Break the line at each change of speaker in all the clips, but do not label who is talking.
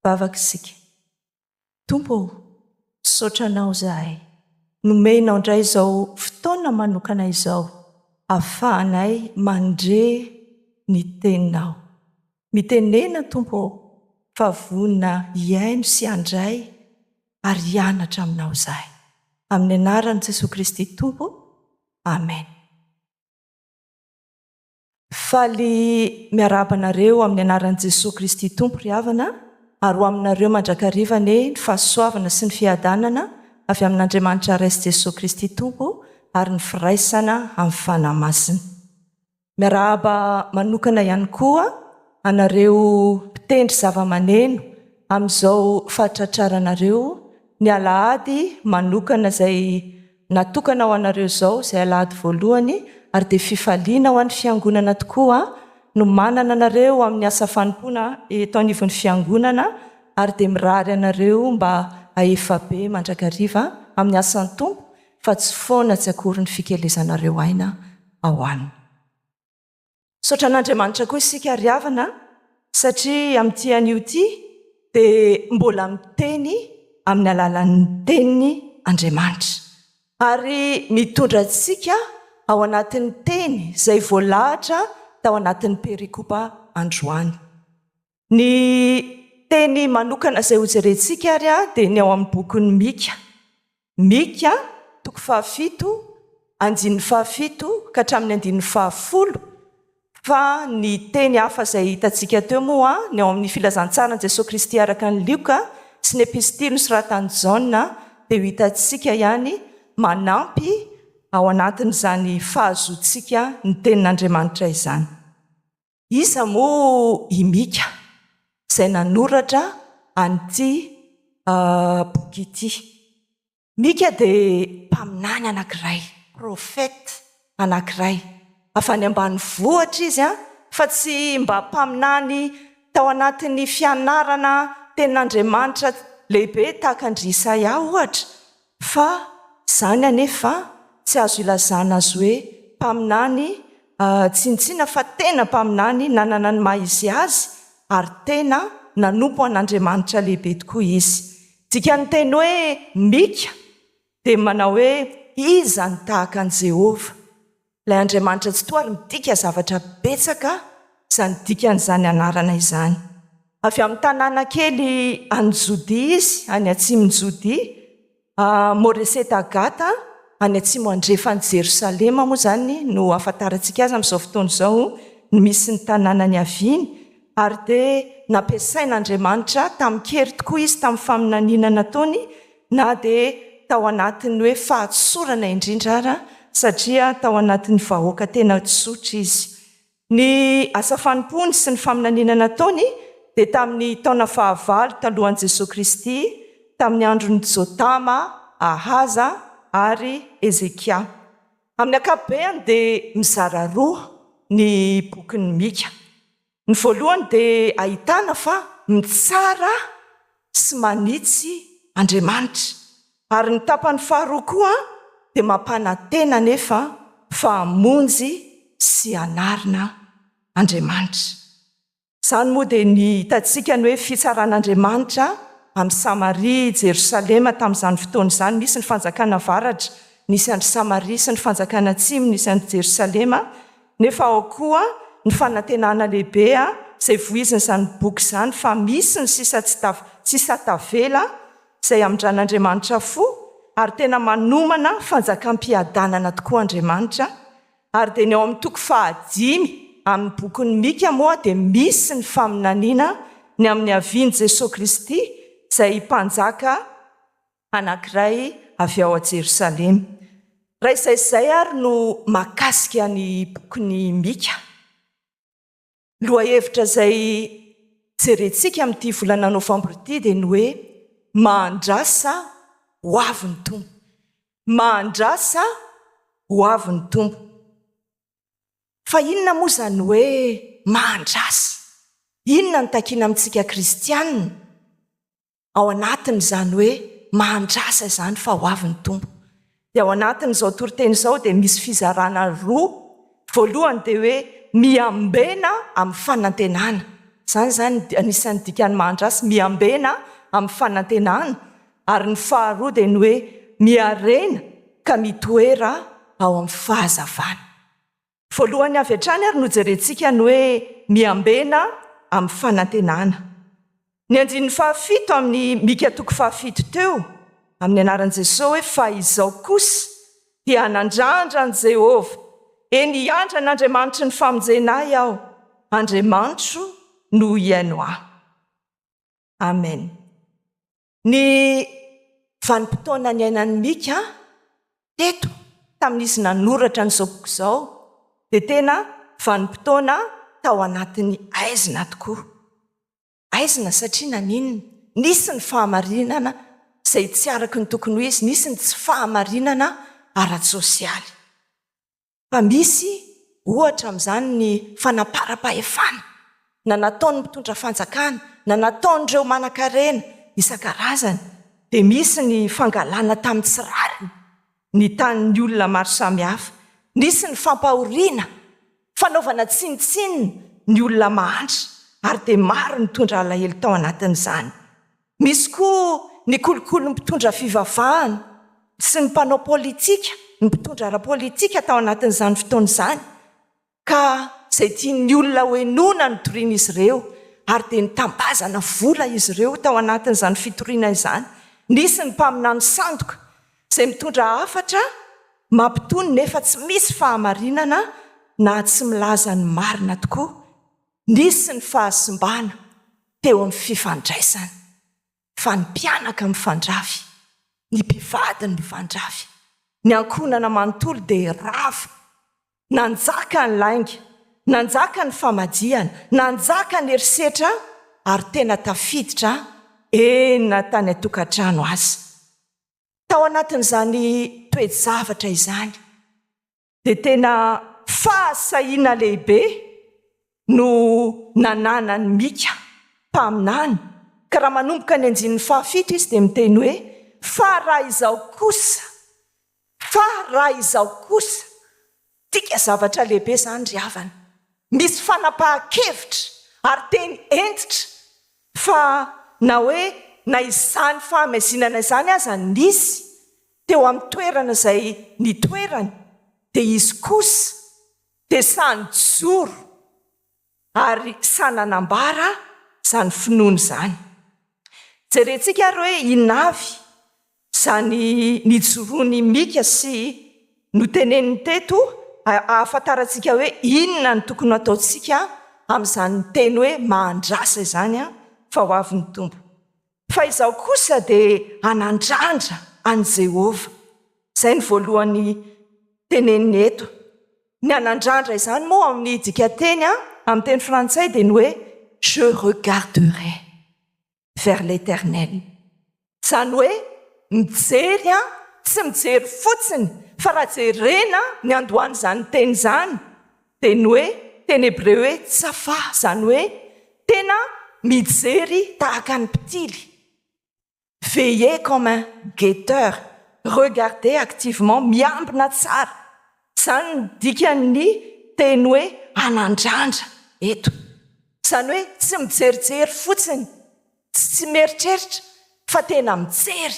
Vavaka isika. Tompo ô, misaotra Anao izahay, nomenao indray izao fotoana manokana izao ahafahanay mandre ny Teninao. Mitenena Tompo ô, fa vonona hihaino sy handray ary hianatra Aminao izahay. Amin'ny anaran'i Jesoa Kristy Tompo, Amen. Faly miarahaba anareo amin'ny anaran'i Jesoa Kristy Tompo ry havana ary ho aminareo mandrakariva anie ny fahasoavana sy ny fiadanana avy amin'Andriamanitra Ray sy Jesoa Kristy Tompo ary ny firaisana amin'ny Fanahy Masina. Miarahaba manokana ihany koa anareo mpitendry zava-maneno amin'izao fahatratraranareo ny alahady manokana izay natokana ho anareo izao, izay alahady voalohany, ary dia fifaliana ho an'ny Fiangonana tokoa no manana anareo amin'ny asa fanompoana eto anivon'ny Fiangonana, ary dia mirary anareo mba hahefa be mandrakariva amin'ny asan'ny Tompo, fa tsy foana tsy akory ny fikelezanareo aina ao aminy. Misaotra an'Andriamanitra koa isika ry havana satria amin'ity anio ity dia mbola miteny amin'ny alalan'ny teniny Andriamanitra. Ary mitondra antsika ao anatin'ny teny izay voalahatra tao anatin'ny perikopa androany. Ny teny manokana izay hojerentsika ary dia ny ao amin'ny bokin'i Mika. Mika, toko fahafito, andininy fahafito ka hatramin'ny andininy fahafolo, fa ny teny hafa izay hitantsika teo moa, ny ao amin'ny Filazantsaran'i Jesoa Kristy araka an'i Lioka sy ny Epistily nosoratan'i Jaona dia ho hitantsika ihany manampy ao anatin'izany fahazoantsika ny Tenin'Andriamanitra izany. Iza moa i Mika izay nanoratra an'ity boky ity? Mika dia mpaminany anankiray, prophète anankiray. Avy any ambanivohitra izy fa tsy mba mpaminany tao anatin'ny fianarana tenin'Andriamanitra lehibe tahaka an-dry Isaia ohatra. Fa izany anefa tsy azo ilazana azy hoe mpaminany tsinontsinona fa tena mpaminany nanana ny maha izy azy ary tena nanompo an'Andriamanitra lehibe tokoa izy. Dikan'ny teny hoe Mika dia manao hoe iza no tahaka an'i Jehovah? Ilay Andriamanitra Tsitoha ary midika zavatra betsaka izany dikan'izany anarana izany. Avy amin'ny tanàna kely any Jodia izy, any atsimon'i Jodia, Moreseta-Gata, any atsimo andrefan'i Jerosalema moa izany no ahafantarantsika azy amin'izao fotoana izao no misy ny tanàna niaviany, ary dia nampiasain'Andriamanitra tamin-kery tokoa izy tamin'ny faminaniana nataony na dia tao anatin'ny hoe fahatsorana indrindra ara satria tao anatin'ny vahoaka tena tsotra izy. Ny asa fanompoany sy ny faminaniana nataony dia tamin'ny taona fahavalo talohan'i Jesoa Kristy, tamin'ny andron'i Jotama, Ahaza ary Hezekia. Amin'ny ankapobeany dia mizara roa ny bokin'i Mika. Ny voalohany dia ahitana fa mitsara sy manitsy Andriamanitra. Ary ny tapany faharoa koa dia mampanantena anefa fa hamonjy sy hanarina Andriamanitra. Izany moa dia ny hitantsika ny hoe fitsaran'Andriamanitra amin'i Samaria, Jerosalema tamin'izany fotoana izany, nisy ny fanjakana avaratra, nisy an-dry Samaria sy ny fanjakana atsimo, nisy an'i Jerosalema, Nefa ao koa ny fanantenana lehibe izay voizin'izany boky izany fa misy ny sisa tsy sisa tavela izay hamindran'Andriamanitra fo ary tena manomana fanjakam-piadanana tokoa Andriamanitra ary dia ny ao amin'ny toko fahadimy amin'ny bokin'i Mika moa dia misy ny faminaniana ny amin'ny havian'i Jesoa Kristy izay Mpanjaka anankiray avy ao Jerosalema. Raha izay izay ary no mahakasika ny bokin'i Mika. Lohahevitra izay jerentsika amin'ity volana novambra ity dia ny hoe Mahandrasa ho avy ny Tompo. Mahandrasa ho avy ny Tompo. Fa inona moa izany hoe mahandrasa? Inona no takiana amintsika kristiana? ao anatin'izany hoe mahandrasa izany fa ho avy ny Tompo. Dia ao anatin'izao toriteny izao dia misy fizarana roa, voalohany dia hoe miambena amin'ny fanantenana. Izany izany anisan'ny dikan'ny mahandrasa, miambena amin'ny fanantenana, ary ny faharoa dia ny hoe miarena ka mitoera ao amin'ny fahazavana. Voalohany avy hatrany ary nojerentsika ny hoe miambena amin'ny fanantenana. Ny andininy fahafito amin'ny Mika toko fahafito teo, amin'ny anaran'i Jesoa hoe fa izao kosa dia hanandrandra an'i Jehovah, eny hiandry an'Andriamanitry ny famonjena ahy aho, Andriamanitro no hihaino ahy. Amen. Ny vanim-potoana niainan'i Mika teto tamin'izy nanoratra an'izao boky izao dia tena vanim-potoana tao anatin'ny haizina tokoa. Aizina satria naninona? Nisy ny fahamarinana izay tsy araka ny tokony ho izy, nisy ny tsy fahamarinana ara-tsosialy. Fa misy ohatra amin'izany ny fanamparam-pahefana na nataon'ny mpitondra fanjakana na nataon'ireo manankarena isan-karazany dia misy ny fangalana tamin'ny tsy rariny ny tanin'ny olona maro samihafa. Nisy ny fampahoriana, fanaovana tsinontsinona ny olona mahantra ary dia maro nitondra alahelo tao anatin'izany. Misy koa ny kolikolin'ny mpitondra fivavahana sy ny mpanao politika, ny mpitondra ara-politika tao anatin'izany fotoana izany. Ka izay tian'ny olona hohenoina no torian'izy ireo, ary dia nitambazana vola izy ireo tao anatin'izany fitoriana izany. Nisy ny mpaminany sandoka, izay mitondra hafatra mampitony nefa tsy misy fahamarinana na tsy milaza ny marina tokoa. Nisy ny fahasimbana teo amin'ny fifandraisana, fa ny mpianaka mifandrafy, ny mpivady mifandrafy, ny ankohonana manontolo dia rava. Nanjaka ny lainga, nanjaka ny famadihana, nanjaka ny herisetra ary tena tafiditra eny na tany an-tokantrano aza. Tao anatin'izany toe-javatra izany dia tena fahasahiana lehibe no nananan'i Mika mpaminany, ka raha manomboka ny andininy fahafito izy dia miteny hoe, Fa raha izaho kosa, Fa raha izaho kosa, dika zavatra lehibe izany ry havana, misy fanapahan-kevitra ary teny hentitra fa na hoe na izany fahamaizinana izany aza nisy teo amin'ny toerana izay nitoerany dia izy kosa dia sahy nijoro ary sahy nanambara izany finoana izany. Jerentsika ary hoe inona avy izany nijoroan'i Mika sy noteneniny teto ahafantarantsika hoe inona no tokony hataontsika amin'izany teny hoe mahandrasa izany fa ho avy ny Tompo. Fa izaho kosa dia hanandrandra an'i Jehovah. Izay no voalohany teneniny eto. Ny hanandrandra izany moa amin'ny dikanteny amin'ny teny frantsay dia ny hoe je regarderai vers l'Eternel. Izany hoe mijery an, tsy mijery fotsiny fa raha jerena ny andohan'izany teny izany dia ny hoe teny hebreo hoe tsafah, izany hoe tena mijery tahaka ny mpitily. Veiller comme un guetteur, regarder activement, miambina tsara. Izany no dikan'ny teny hoe hanandrandra eto. Izany hoe tsy mijerijery fotsiny, tsy mieritreritra fa tena mijery,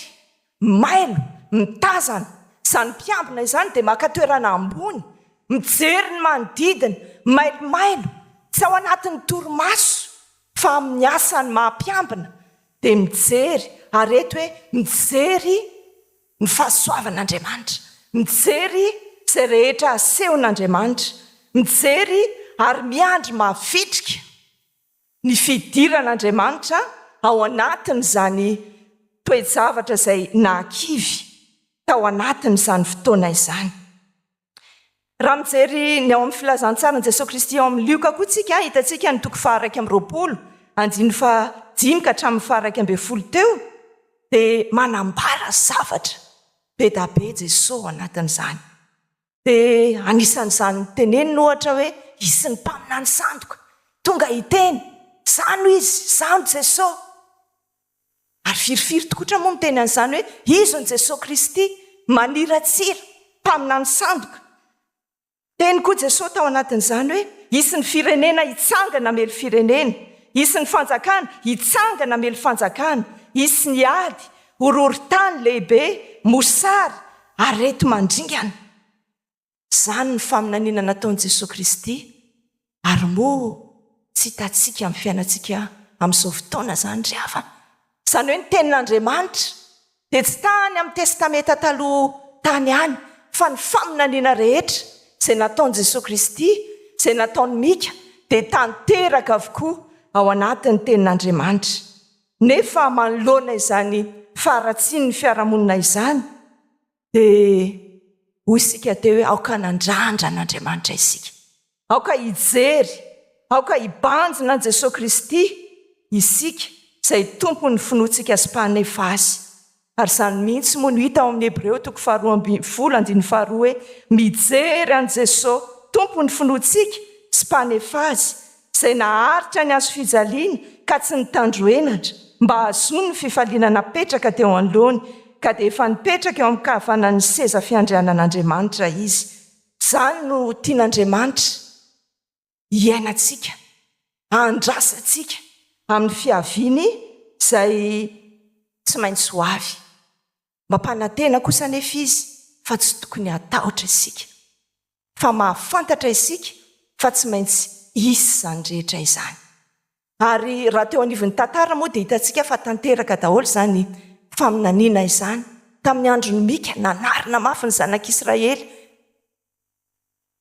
mailo, mitazana. Izany mpiambina izany dia maka toerana ambony, mijery ny manodidina, mailomailo, tsy ao anatin'ny torimaso fa amin'ny asany maha mpiambina dia mijery, ary eto hoe mijery ny fahasoavan'Andriamanitra, mijery izay rehetra asehon'Andriamanitra, mijery ary miandry mavitrika ny fidiran'Andriamanitra ao anatin'izany toe-javatra izay nahakivy tao anatin'izany fotoana izany. Raha mijery ny ao amin'ny Filazantsaran'i Jesoa Kristy ao amin'ny Lioka koa tsika, hitantsika ny toko faha-21, andininy fahadimy ka hatramin'ny faha-11 teo, dia manambara zavatra be da be Jesoa ao anatin'izany. Dia anisan'izany teneniny ohatra hoe hisy ny mpaminany sandoka tonga hiteny, Izaho no izy, izaho no Jesoa. Ary firifiry tokotra moa miteny an'izany hoe izy no Jesoa Kristy, maniratsira, mpaminany sandoka. Teny koa Jesoa tao anatin'izany hoe hisy ny firenena hitsangana hamely firenena, Hisy ny fanjakana hitsangana hamely fanjakana, hisy ny ady, horohorontany lehibe, mosary, areti-mandringana. Izany ny faminaniana nataon'i Jesoa Kristy, ary moa tsy hitantsika amin'ny fiainantsika amin'izao fotoana izany ry havana? Izany hoe ny Tenin'Andriamanitra dia tsy tany amin'ny Testamenta Taloha tany ihany, fa ny faminaniana rehetra izay nataon'i Jesoa Kristy, izay nataon'i Mika, dia tanteraka avokoa ao anatin'ny Tenin'Andriamanitra. Nefa manoloana izany faharatsian'ny fiarahamonina izany, Dia hoy isika teo hoe aoka hanandrandra an'Andriamanitra isika. Aoka hijery, aoka hibanjina an'i Jesoa Kristy isika, izay Tompon'ny finoantsika sy Mpanefa azy. Ary izany mihitsy moa no hita ao amin'ny Hebreo toko faharoa ambin'ny folo andininy faharoa hoe mijery an'i Jesoa Tompon'ny finoantsika sy Mpanefa azy, izay naharitra ny hazofijaliana ka tsy nitandro henatra, mba hahazoany ny fifaliana napetraka teo anoloany, ka dia efa nipetraka eo amin-kavanan'ny seza fiandrianan'Andriamanitra izy. Izany no tian'Andriamanitra hiainantsika, handrasantsika amin'ny fiaviany izay tsy maintsy ho avy. Mampanantena kosa anefa izy fa tsy tokony hatahotra isika, fa mahafantatra isika fa tsy maintsy hisy izany rehetra izany. Ary raha teo anivon'ny tantara moa dia hitantsika fa tanteraka daholo izany faminaniana izany. Tamin'ny andron'i Mika, nanarina mafy ny zanak'Israely,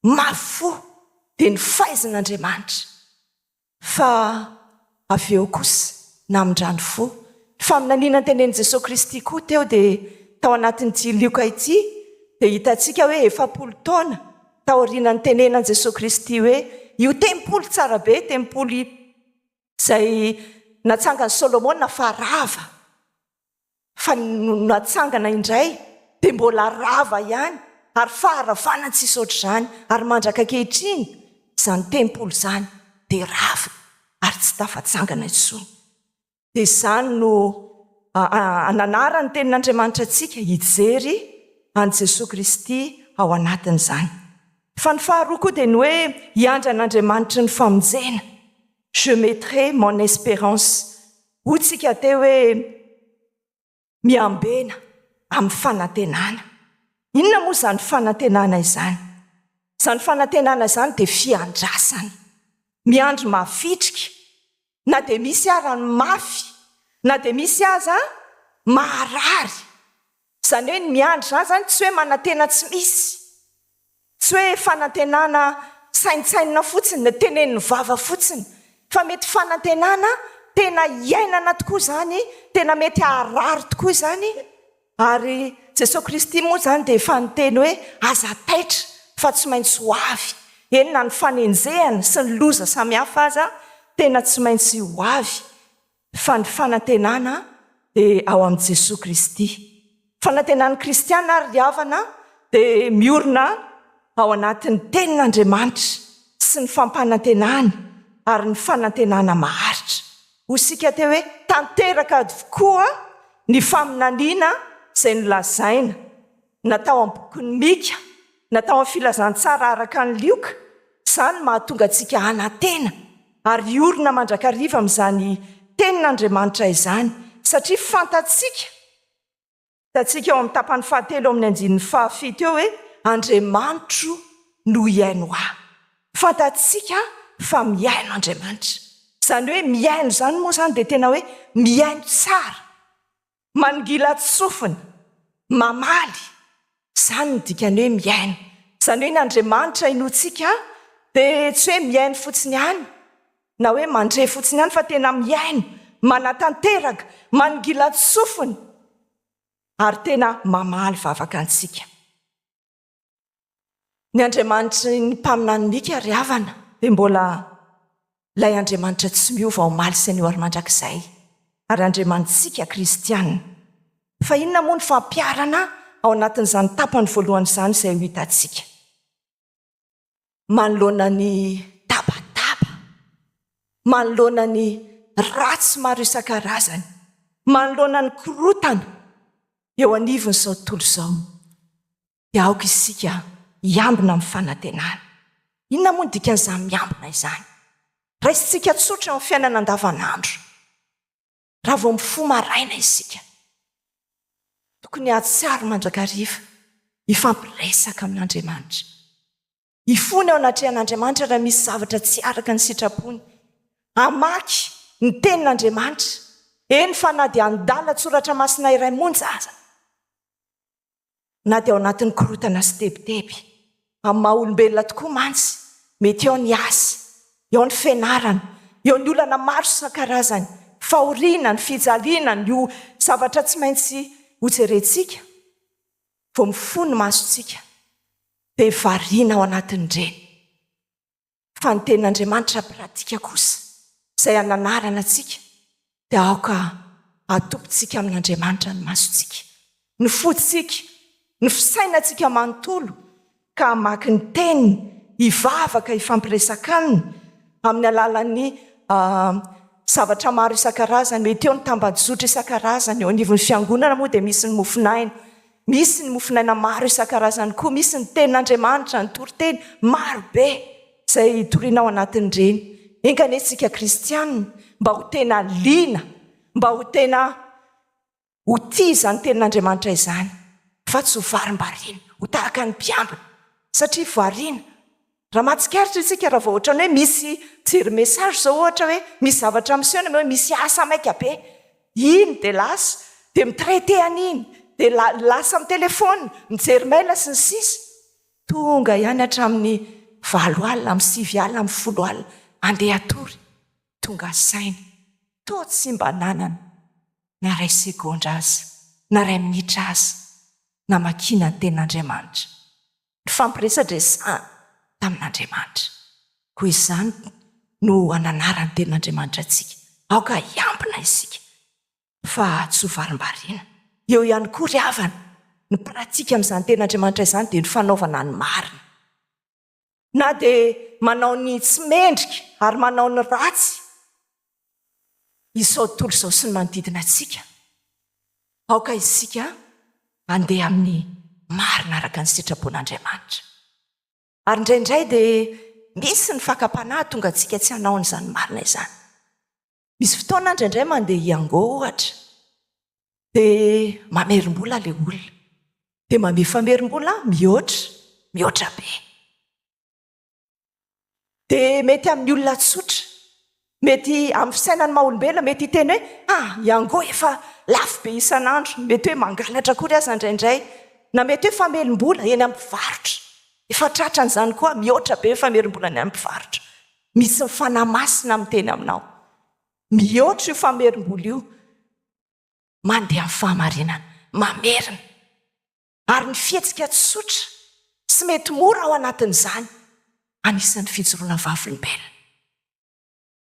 mafy fo, dia nofaizin'Andriamanitra. Fa avy eo kosa namindrany fo. Ny faminaniana notenenin'i Jesoa Kristy koa teo dia tao anatin'ity Lioka ity dia hitantsika hoe 40 taona taoriana nitenenan'i Jesoa Kristy hoe io tempoly tsara be, tempoly izay natsangan'i Solomona fa rava. Fa ny natsangana indray dia mbola rava ihany ary faharavana tsisy ohatr'izany ary mandraka ankehitriny izany tempoly izany dia rava ary tsy tafatsangana intsony. Dia izany no ananaran'ny tenin'Andriamanitra antsika hijery an'i Jesoa Kristy ao anatin'izany. Fa ny faharoa koa dia ny hoe hiandry an'Andriamanitry ny famonjena, je mettrai mon espérance Hoy tsika teo hoe miambena amin'ny fanantenana. Inona moa izany fanantenana izany? Izany fanantenana izany dia fiandrasana. Miandry mavitrika, na dia misy ara ny mafy, na dia misy aza maharary. Izany hoe ny miandry izany izany tsy hoe manantena tsy misy. Tsy hoe fanantenana saintsainina fotsiny na tenenin'ny vava fotsiny, fa mety fanantenana tena iainana tokoa izany, tena mety haharary tokoa izany, ary Jesoa Kristy moa izany dia efa niteny hoe aza taitra fa tsy maintsy ho avy, eny na ny fanenjehana sy ny loza samihafa aza tena tsy maintsy ho avy. Fa ny fanantenana dia ao amin'i Jesoa Kristy. Fanantenan'ny kristiana ary ry havana dia miorina ao anatin'ny Tenin'Andriamanitra sy ny fampanantenany ary ny fanantenana maharitra. Hoy isika teo hoe tanteraka avokoa ny faminaniana izay nolazaina na tao amin'ny bokin'i Mika na tao amin'ny Filazantsara araka an'i Lioka, izany no mahatonga antsika hanantena ary hiorina mandrakariva amin'izany Tenin'Andriamanitra izany, satria fantatsika, hitantsika ao amin'ny tapany fahatelo amin'ny andininy fahafito eo hoe, Andriamanitro no hihaino ahy. Fantatsika fa mihaino Andriamanitra. Izany hoe mihaino izany moa izany dia tena hoe mihaino tsara. Mangilan-tsofina, mamaly, izany no dikan'ny hoe mihaino. Izany hoe ny Andriamanitra inoantsika dia tsy hoe mihaino fotsiny ihany, na hoe mandre fotsiny ihany fa tena mihaino, manatanteraka, mangilan-tsofina ary tena mamaly vavaka antsika. Ny Andriamanitry ny mpaminany Mika ry havana dia mbola ilay Andriamanitra tsy miova omaly sy anio ary mandrakizay, ary Andriamanitsika kristiana. Fa inona moa ny fampiharana ao anatin'izany tapany voalohany izany izay ho hitantsika? Manoloana ny tabataba, manoloana ny ratsy maro isan-karazany, manoloana ny korontana eo anivon'izao tontolo izao, dia aoka isika hiambina amin'ny fanantenana. Inona moa no dikan'izany miambina izany? Raisintsika tsotra eo amin'ny fiainana andavanandro. Raha vao mifoha maraina isika, tokony hahatsiaro mandrakariva hifampiresaka amin'Andriamanitra. Hifona eo anatrehan'Andriamanitra raha misy zavatra tsy araka ny sitrapony. Hamaky ny Tenin'Andriamanitra, eny fa na dia andalan-tsoratra masina iray monja aza. Na dia ao anatin'ny korontana sy tebiteby. Amin'ny maha olombelona tokoa mantsy, mety eo ny asa, eo ny fianarana, eo ny olana maro isan-karazany, fahoriana, ny fijaliana, ny zavatra tsy maintsy hojerentsika vao mifoha ny masontsika dia variana ao anatin'ireny. Fa ny Tenin'Andriamanitra pratika kosa, izay ananarana antsika, dia aoka hatopintsika amin'Andriamanitra ny masontsika, ny fontsika, ny fisainantsika manontolo, ka hamaky ny Teniny, hivavaka, hifampiresaka Aminy, amin'ny alalan'ny zavatra maro isan-karazany, mety eo ny tambajotra isan-karazany, eo anivon'ny Fiangonana moa dia misy ny mofon'aina, Misy ny mofonaina maro isan-karazany koa, misy ny Tenin'Andriamanitra, ny toriteny, maro be izay toriana ao anatin'ireny. Enga anie isika kristiana mba ho tena liana, mba ho tena ho tia izany Tenin'Andriamanitra izany, fa tsy ho varimbariana, ho tahaka ny mpiambina, satria variana Raha mahatsikaritra isika raha vao ohatran'ny hoe misy jery message izao ohatra hoe misy zavatra miseho na hoe misy asa maika be, iny dia lasa, dia mi-traiter an'iny, dia lasa mi-telephone, mijery mail sy ny sisa. Tonga ihany hatramin'ny valo alina, amin'ny sivy alina, amin'ny folo alina, andeha hatory, tonga saina, toa tsy mba nanana na iray segondra aza, na iray minitra aza, namakiana ny tenin'Andriamanitra. Nifampiresadresahana tamin'Andriamanitra. Koa izany no ananaran'ny Tenin'Andriamanitra antsika. Aoka hiambina isika fa tsy ho varimbariana. Eo ihany koa ry havana, ny pratika amin'izany Tenin'Andriamanitra izany dia ny fanaovana ny marina. Na dia manao ny tsy mendrika ary manao ny ratsy izao tontolo izao sy ny manodidina antsika, aoka isika handeha amin'ny marina araka ny sitrapon'Andriamanitra. Ary indraindray dia misy ny fakam-panahy hahatonga antsika tsy hanao an'izany marina izany. Misy fotoana aho indraindray mandeha hiango ohatra, dia mamerim-bola ilay olona. Dia mamehy famerim-bola mihoatra, mihoatra be. Dia mety amin'ny olona tsotra, mety amin'ny fisainan'ny maha olombelona, mety hiteny hoe ah, Yango efa lafo be isan'andro, mety hoe mangalatra akory aza indraindray, na mety hoe famerim-bola eny amin'ny mpivarotra. Efa tratran'izany koa, mihoatra be ny famerim-bola any amin'ny mpivarotra. Misy ny Fanahy Masina miteny aminao. Mihoatra io famerim-bola io. Mandeha amin'ny fahamarinana. Mamerina. Ary ny fihetsika tsotra sy mety mora ao anatin'izany, anisan'ny fijoroana vavolombelona.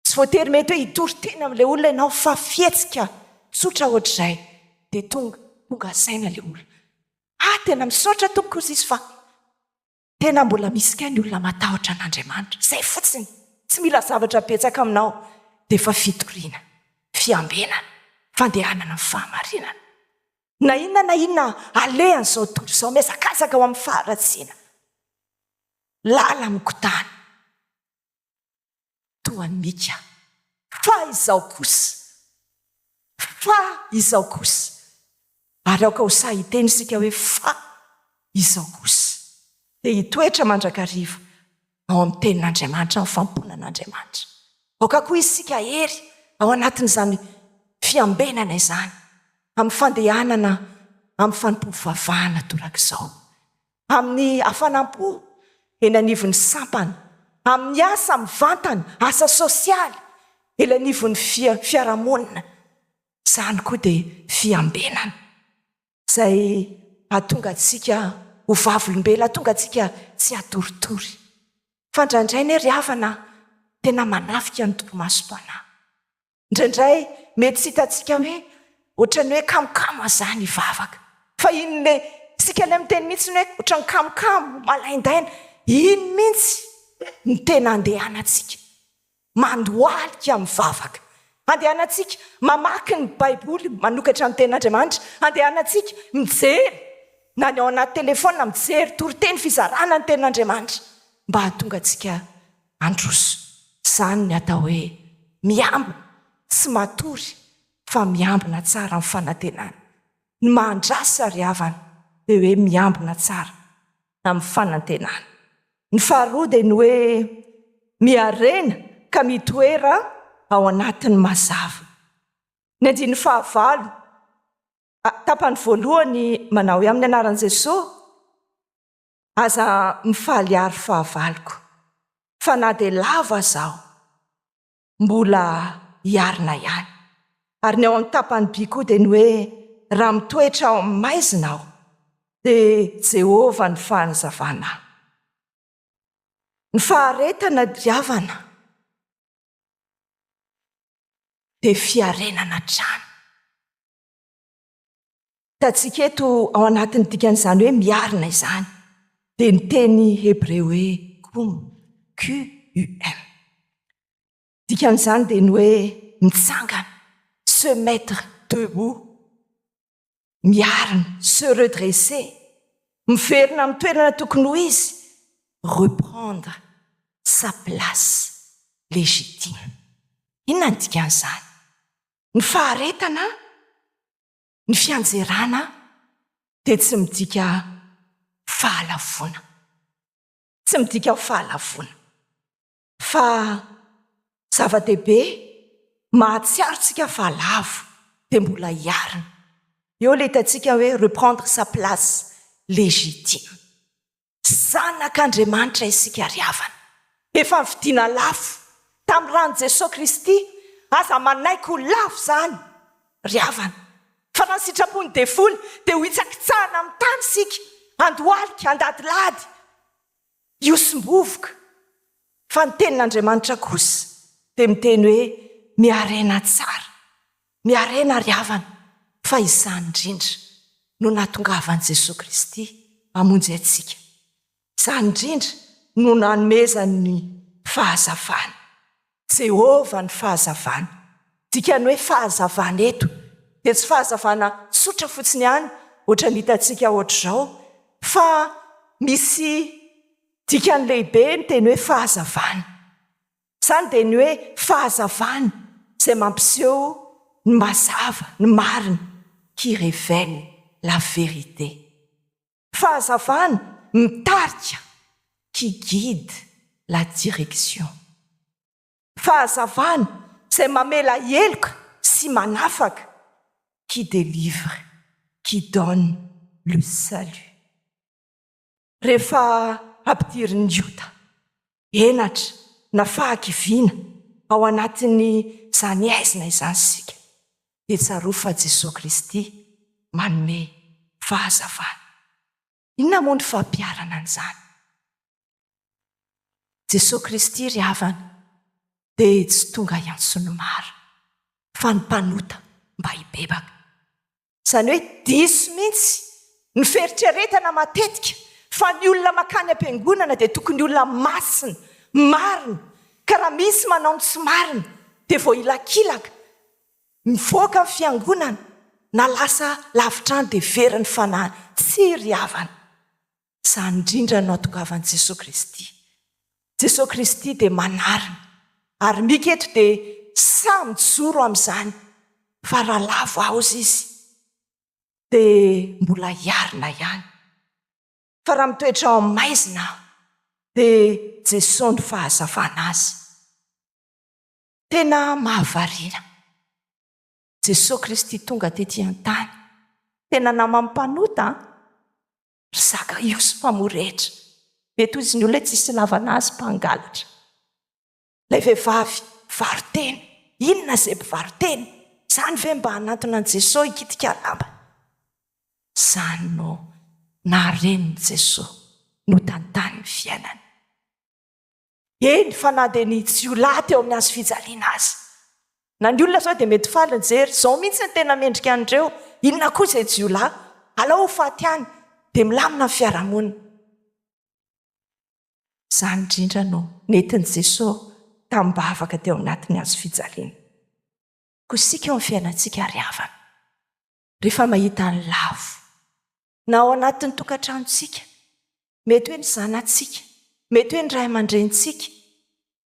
Tsy voatery mety hoe hitory teny amin'ilay olona ianao fa fihetsika tsotra ohatr'izay dia tonga tonga saina ilay olona. Ah, tena misaotra tompoko hozy izy fa Tena mbola misy kay ny olona matahotra an'Andriamanitra. Zay fotsiny. Tsy mila zavatra betsaka aminao dia efa fitoriana, fiambenana, fandehanana amin'ny fahamarinana. Na inona na inona alehan'izao tontolo izao mihazakazaka ho amin'ny faharatsiana. Lala-mikotana. Toa an'i Mika. Fa izao kosa. Fa izao kosa. Ary aoka ho sahy hiteny isika hoe fa izao kosa. Dia hitoetra mandrakariva ao amin'ny Tenin'Andriamanitra, amin'ny fanompoanan'Andriamanitra. Aoka koa isika hery ao anatin'izany fiambenana izany, amin'ny fandehanana amin'ny fanompoam-pivavahana torak'izao. Amin'ny hafanam-po eny anivon'ny sampana, amin'ny asa mivantana, asa sosialy, eny anivon'ny fiarahamonina. Izany koa dia fiambenana izay hahatonga antsika ho vavolombelona, hahatonga antsika tsy hatoritory. Fa indraindray anie ry havana tena manafika ny torimasom-panahy. Indraindray mety tsy hitantsika hoe ohatran'ny hoe kamokamo izany hivavaka. Fa iny le, isika ilay miteny mihitsy ny hoe ohatran'ny kamokamo, malaindaina, iny mihitsy no tena andehanantsika. Mandohalika mivavaka. Andehanantsika mamaky ny Baiboly, manokatra ny Tenin'Andriamanitra. Andehanantsika mijery, na ny ao anaty telefaonina, mijery toriteny, fizarana ny Tenin'Andriamanitra, mba hahatonga antsika handroso. Izany ny atao hoe miambina, tsy matory fa miambina tsara amin'ny fanantenana. Ny mahandrasa ry havana dia hoe miambina tsara amin'ny fanantenana. Ny faharoa dia ny hoe miharena ka mitoera ao anatin'ny mazava. Ny andininy fahavalo, tapany voalohany manao hoe amin'ny anaran'i Jesoa, Aza mifaly àry fahavaloko, fa na dia lavo aza aho, mbola hiarina ihany. Ary ny ao amin'ny tapany by koa dia ny hoe raha mitoetra ao amin'ny maizina aho, dia Jehovah no fanazavana ahy. Ny faharetana diavana dia fiarenana hatrany. Hitantsika eto ao anatin'ny dikan'izany hoe miarina izany dia ny teny hebreo hoe kum, Q-U-M. Dikan'izany dia ny hoe mitsangana, se mettre debout, miarina, se redresser, miverina amin'ny toerana tokony ho izy, reprendre sa place légitime. Inona ny dikan'izany? Ny faharetana Ny fianjerana dia tsy midika fahalavoana. Tsy midika ho fahalavoana. Fa zava-dehibe mahatsiaro tsika fa lavo dia mbola hiarina. Eo ilay hitantsika hoe reprendre sa place légitime. Zanak'Andriamanitra isika ry havana. Efa nividiana lafo tamin'ny ran'i Jesoa Kristy, aza manaiky ho lafo izany ry havana. Fa raha ny sitrapon'ny devoly dia ho hitsakitsahana amin'ny tany isika, handohalika, handadilady, hihosom-bovoka. Fa ny tenin'Andriamanitra kosa dia miteny hoe miharena tsara, miharena ry havana, fa izany indrindra no nahatongavan'i Jesoa Kristy hamonjy antsika. Izany indrindra no nanomezany ny fahazavana. Jehovah ny fahazavana. Dikan'ny hoe fahazavana eto dia tsy fahazavana tsotra fotsiny ihany ohatran'ny hitantsika ohatr'izao fa misy dikany lehibe ny teny hoe fahazavana. Izany dia ny hoe fahazavana izay mampiseho ny mazava, ny marina, qui révèle la vérité. Fahazavana mitarika, qui guide la direction. Fahazavana izay mamela heloka sy manafaka, qui délivre, qui donne le salut. Rehefa ampidirin'ny ota, henatra na fahakiviana ao anatin'izany haizina izany isika, dia tsarovy fa Jesoa Kristy manome fahazavana. Inona moa ny fampiharana an'izany? Jesoa Kristy ry havana dia tsy tonga hiantso ny maro, fa ny mpanota mba hibebaka. Izany hoe diso mihitsy ny fieritreretana matetika fa ny olona mankany am-piangonana dia tokony olona masina, marina, ka raha misy manao ny tsy marina dia voahilakilaka, mivoaka ny fiangonana na lasa lavitra any dia very ny fanahiny. Tsia ry havana! Izany indrindra no atongavan'i Jesoa Kristy. Jesoa Kristy dia manarina. Ary Mika eto dia sahy mijoro amin'izany fa raha lavo aoza izy dia mbola hiarina ihany. Fa raha mitoetra ao amin'ny maizina dia Jesoa no fahazavana azy. Tena mahavariana. Jesoa Kristy tonga tety an-tany. Tena naman'ny mpanota an! Ry Zakaiosy mpamoretra. Mety ho izy ny olona tsisy ilavana azy mpangalatra. Ilay vehivavy mpivaro-tena. Inona izay mpivaro-tena? Izany ve mba hanantona an'i Jesoa hikitika lamba? Izany no naharenin'i Jesoa notantany ny fiainany. Eny fa na dia ny jiolahy teo amin'ny hazo fijaliana aza. Na ny olona izao dia mety faly nijery, izao mihitsy no tena mendrika an'ireo, inona koa izay jiolahy, alao ho faty any, dia milamina ny fiarahamonina. Izany indrindra no nentin'i Jesoa tamim-bavaka teo anatin'ny hazo fijaliana. Koa isika eo amin'ny fiainantsika ry havana, rehefa mahita ny lavo, na ao anatin'ny tokantranontsika, mety hoe ny zanatsika, mety hoe ny ray aman-drenintsika.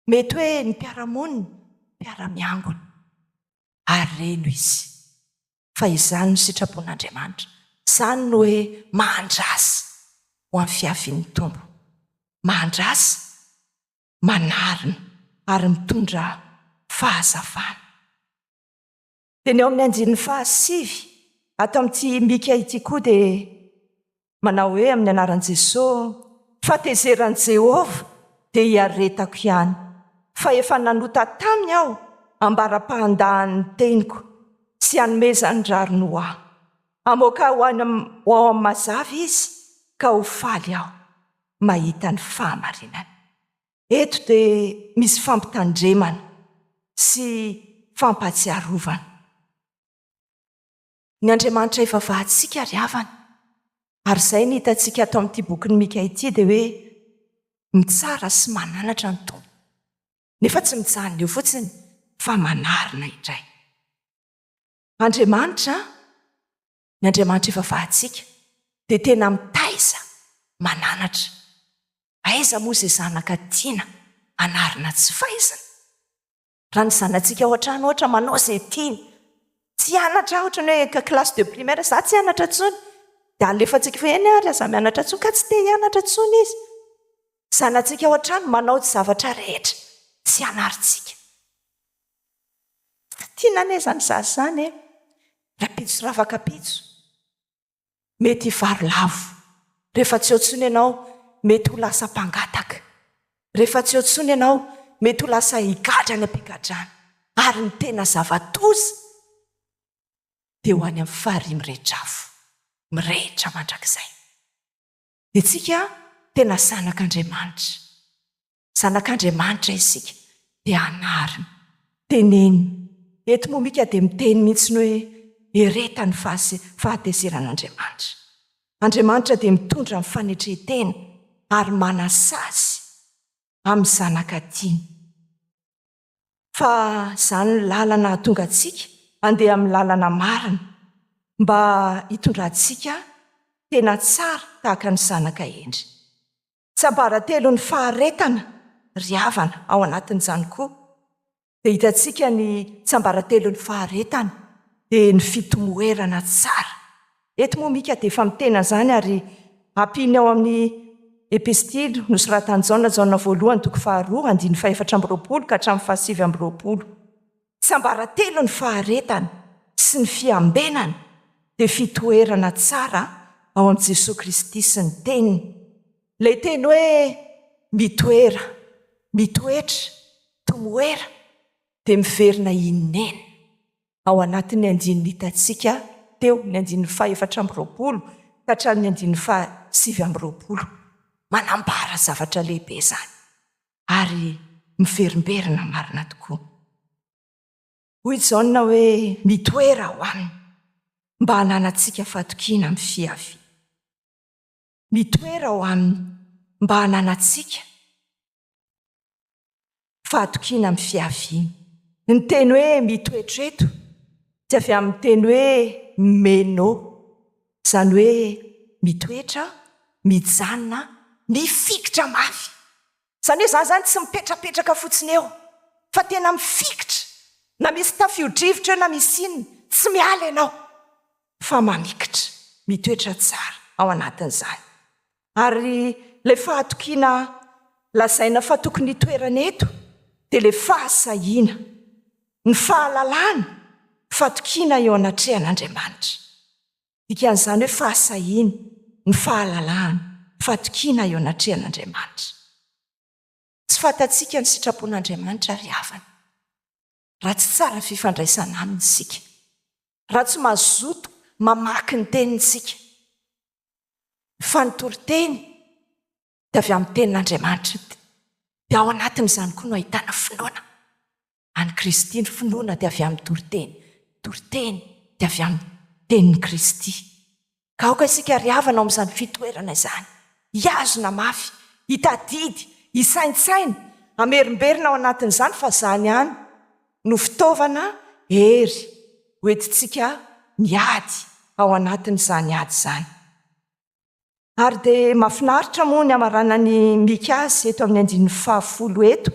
Mety hoe ny mpiara-monina, mpiara-miangona. Ary reno izy. Fa izany no sitrapon'Andriamanitra. Izany no hoe mahandrasa ho amin'ny fiavian'ny Tompo. Mahandrasa, manarina ary mitondra fahazavana. Dia ny ao amin'ny andininy fahasivy ato amin'ity Mika ity koa dia manao hoe amin'ny anaran'i Jesoa, Fahatezeran'i Jehovah dia hiaretako ihany, fa efa nanota taminy aho ambara-pahandahany ny teniko sy hanomezany rariny ho ahy. Hamoaka ahy ho any ho ao amin'ny mazava izy ka ho faly aho mahita ny fahamarinany. Eto dia misy fampitandremana sy fampahatsiarovana. Ny Andriamanitra ivavahantsika ry havana, ary izay ny hitantsika ato amin'ity bokin'i Mika ity dia hoe mitsara sy mananatra ny Tompo. Nefa tsy mijanona eo fotsiny fa manarina indray. Andriamanitra, ny Andriamanitra ivavahantsika dia tena mitaiza, mananatra. Aiza moa izay zanaka tiana anarina tsy faizina? Raha ny zanatsika ao an-trano ohatra manao izay tiany, tsy hianatra ohatra ny hoe classe de primaire, za tsy hianatra intsony, dia alefantsika fa eny ary aza mianatra intsony ka tsy te hianatra intsony izy. Zanatsika ao an-trano manao zavatra rehetra tsy anarintsika. Tsy tiana anie izany zaza izany e! Rahampitso sy rafakapitso. Mety hivary lavo. Rehefa tsy eo intsony ianao, mety ho lasa mpangataka. Rehefa tsy eo intsony ianao, mety ho lasa higadra any am-pigadrana. Ary ny tena zava-doza dia ho any amin'ny farihy mirehitra afo, mirehitra mandrakizay. Dia tsika tena zanak'Andriamanitra. Zanak'Andriamanitra isika dia anarina, tenenina. Eto moa Mika dia miteny mihitsy ny hoe ereta ny fahatezeran'Andriamanitra. Andriamanitra dia mitondra ny fanetren-tena ary manasazy amin'ny zanaka tiany. Fa izany no lalana hahatonga antsika handeha amin'ny lalana marina mba hitondrantsika tena tsara tahaka ny zanaka hendry. Tsiambaratelon'ny faharetana ry havana, ao anatin'izany koa dia hitantsika ny tsiambaratelon'ny faharetana dia ny fitomoerana tsara. Eto moa Mika dia efa miteny an'izany ary ampiany ao amin'ny Epistily nosoratan'i Jaona, Jaona voalohany toko faharoa andininy fahefatra amby roapolo ka hatramin'ny fahasivy amby roapolo. Tsiambaratelon'ny faharetana sy ny fiambenana dia fitoerana tsara ao amin'i Jesoa Kristy sy ny Teniny. Ilay teny hoe mitoera, mitoetra, tomoera dia miverina inenina ao anatin'ny andininy hitantsika teo, ny andininy faha-24 ka hatramin'ny andininy faha-29. Manambara zavatra lehibe izany ary miverimberina marina tokoa. Hoy Jaona hoe, Mitoera ao aminy, mba hananantsika fahatokiana amin'ny fiaviany. Mitoera ao aminy, mba hananantsika fahatokiana amin'ny fiaviany. Ny teny hoe mitoetra eto dia avy amin'ny teny hoe meno, izany hoe mitoetra, mijanona, mifikitra mafy. Izany hoe izaho izany tsy mipetrapetraka fotsiny eo fa tena mifikitra, na misy tafio-drivotra eo na misy inona, tsy miala ianao fa mamikitra, mitoetra tsara ao anatin'izany. Ary ilay fahatokiana lazaina fa tokony hitoerana eto dia ilay fahasahiana, ny fahalalana, fatokiana eo anatrehan'Andriamanitra. Dikan'izany hoe fahasahiana, ny fahalalahana, fatokiana eo anatrehan'Andriamanitra. Tsy fantatsika ny sitrapon'Andriamanitra ry havana, raha tsy tsara fifandraisana aminy isika, raha tsy mazoto mamaky ny teniny isika. Fa ny toriteny dia avy amin'ny tenin'Andriamanitra, dia ao anatin'izany koa no ahitana finoana. An'i Kristy ny finoana dia avy amin'ny toriteny, toriteny dia avy amin'ny tenin'i Kristy. Ka aoka isika ry havana ao amin'izany fitoerana izany, hihazona mafy, hitadidy, hisaintsaina, hamerimberina ao anatin'izany fa izany ihany no fitaovana, hery, hoentintsika miady ao anatin'izany ady izany. Ary dia mahafinaritra moa ny hamaranan'i Mika azy eto amin'ny andininy fahafolo eto.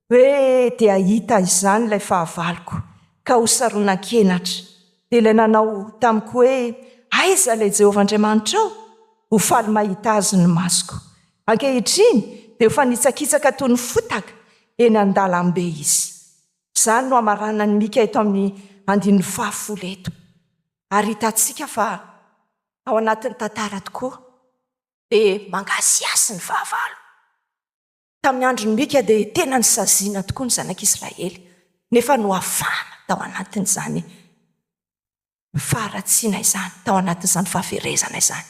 Hoe dia hahita izany ilay fahavaloko, ka ho saronan-kenatra. Dia ilay nanao tamiko hoe, Aiza ilay Jehovah Andriamanitrao? Ho faly mahita azy ny masoko. Ankehitriny dia ho fanitsakitsaka toy ny fotaka eny an-dalambe izy. Izany no hamaranan'i Mika eto amin'ny andininy fahafolo eto. Ary hitantsika fa ao anatin'ny tantara tokoa dia mangasihasy ny fahavalo. Tamin'ny andron'i Mika dia tena nosaziana tokoa ny zanak'Israely, nefa nohafahana tao anatin'izany faharatsiana izany, tao anatin'izany fahaverezana izany.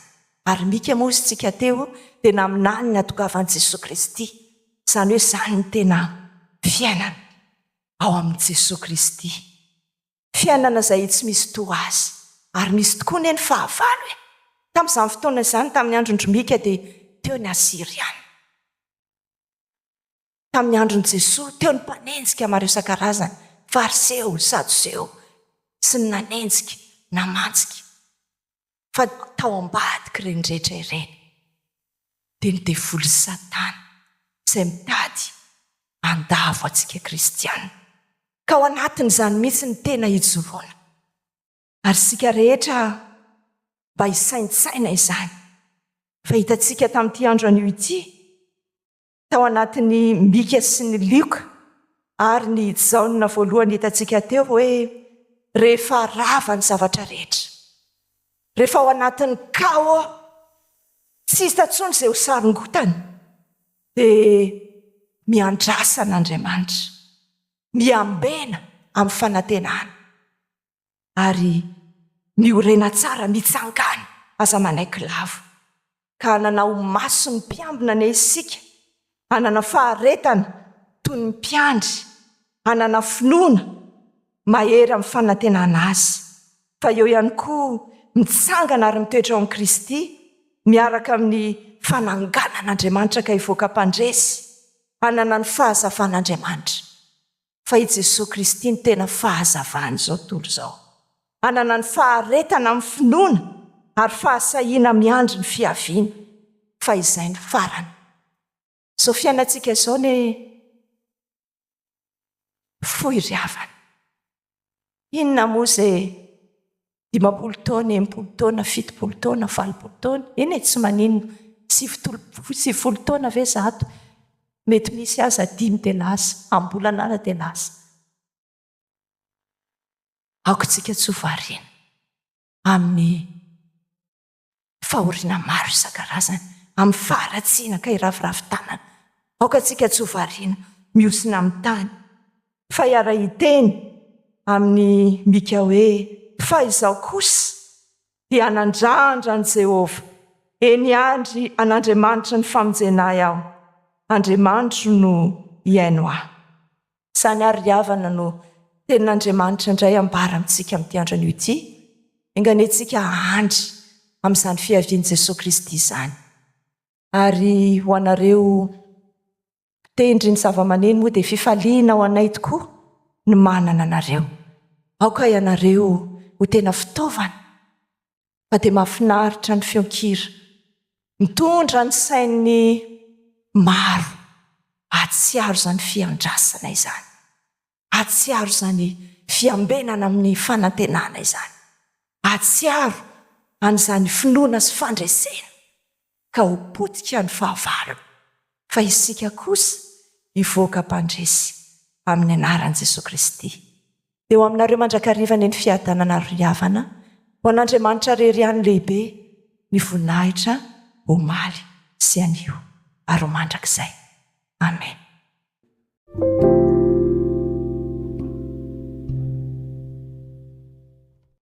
Ary Mika moa hozy tsika teo dia naminany ny hatongavan'i Jesoa Kristy, izany hoe izany ny tena fiainana ao amin'i Jesoa Kristy. Fiainana izay tsy misy toa azy. Ary misy tokoa anie ny fahavalo e! Tamin'izany fotoana izany, tamin'ny andron-dry Mika dia teo ny Asyriana. Tamin'ny andron'i Jesoa, teo ny mpanenjika maro isan-karazany, Fariseo, Sadoseo, sy ny nanenjika, namantsika. Fa tao ambadik'ireny rehetra ireny dia ny devoly Satana izay mitady handavo antsika kristiana. Ka ao anatin'izany mihitsy ny tena ijoroana. Ary isika rehetra mba hisaintsaina izany. Fa hitantsika tamin'ity andro anio ity, tao anatin'ny Mika sy ny Lioka ary ny Jaona voalohany hitantsika teo hoe rehefa rava ny zavatra rehetra, rehefa ao anatin'ny chaos, tsy hita intsony izay ho sarongotana, dia miandrasa an'Andriamanitra, miambena amin'ny fanantenana ary miorena tsara, mitsangàna, aza manaiky lavo. Ka hanana ho mason'ny mpiambina anie isika, hanana faharetana toy ny mpiandry, hanana finoana mahery amin'ny fanantenana Azy, fa eo ihany koa mitsangana ary mitoetra ao amin'i Kristy miaraka amin'ny fananganan'Andriamanitra ka hivoaka mpandresy, hanana ny fahazavan'Andriamanitra. Fa i Jesoa Kristy no tena fahazavan'izao tontolo izao. Hanana ny faharetana amin'ny finoana ary fahasahiana miandry ny fiaviany, fa izay no farany. Izao fiainantsika izao anie fohy ry havana. Inona moa izay 50 taona, 60 taona, 70 taona, 80 taona, eny e, tsy maninona, 90 taona ve 100? Mety misy aza dimy dia lasa, am-bolana ara dia lasa. Aoka isika tsy ho variana amin'ny fahoriana maro isan-karazany, amin'ny faharatsiana ka hiraviravy tanana. Aoka isika tsy ho variana mihosina amin'ny tany, fa hiara-hiteny amin'i Mika hoe, Fa izaho kosa dia hanandrandra an'i Jehovah, eny hiandry an'Andriamanitry ny famonjena ahy aho, Andriamanitro no hihaino ahy. Izany àry ry havana no Tenin'Andriamanitra indray ambara amintsika amin'ity andro anio ity. Enga anie tsika hahandry amin'izany fiavian'i Jesoa Kristy izany. Ary ho anareo mpitendry ny zavamaneno moa dia fifaliana ho anay tokoa ny manana anareo. Aoka ianareo ho tena fitaovana fa dia mahafinaritra ny feon-kira mitondra ny sain'ny maro hahatsiaro izany fiandrasana izany, hahatsiaro izany fiambenana amin'ny fanantenana izany, hahatsiaro an'izany finoana sy fandresena ka ho potika ny fahavalo fa isika kosa hivoaka mpandresy amin'ny anaran'i Jesoa Kristy. Dia ho aminareo mandrakariva anie ny fiadanana ry havana, ho an'Andriamanitra rery ihany lehibe ny voninahitra omaly sy anio ary ho mandrakizay. Amen.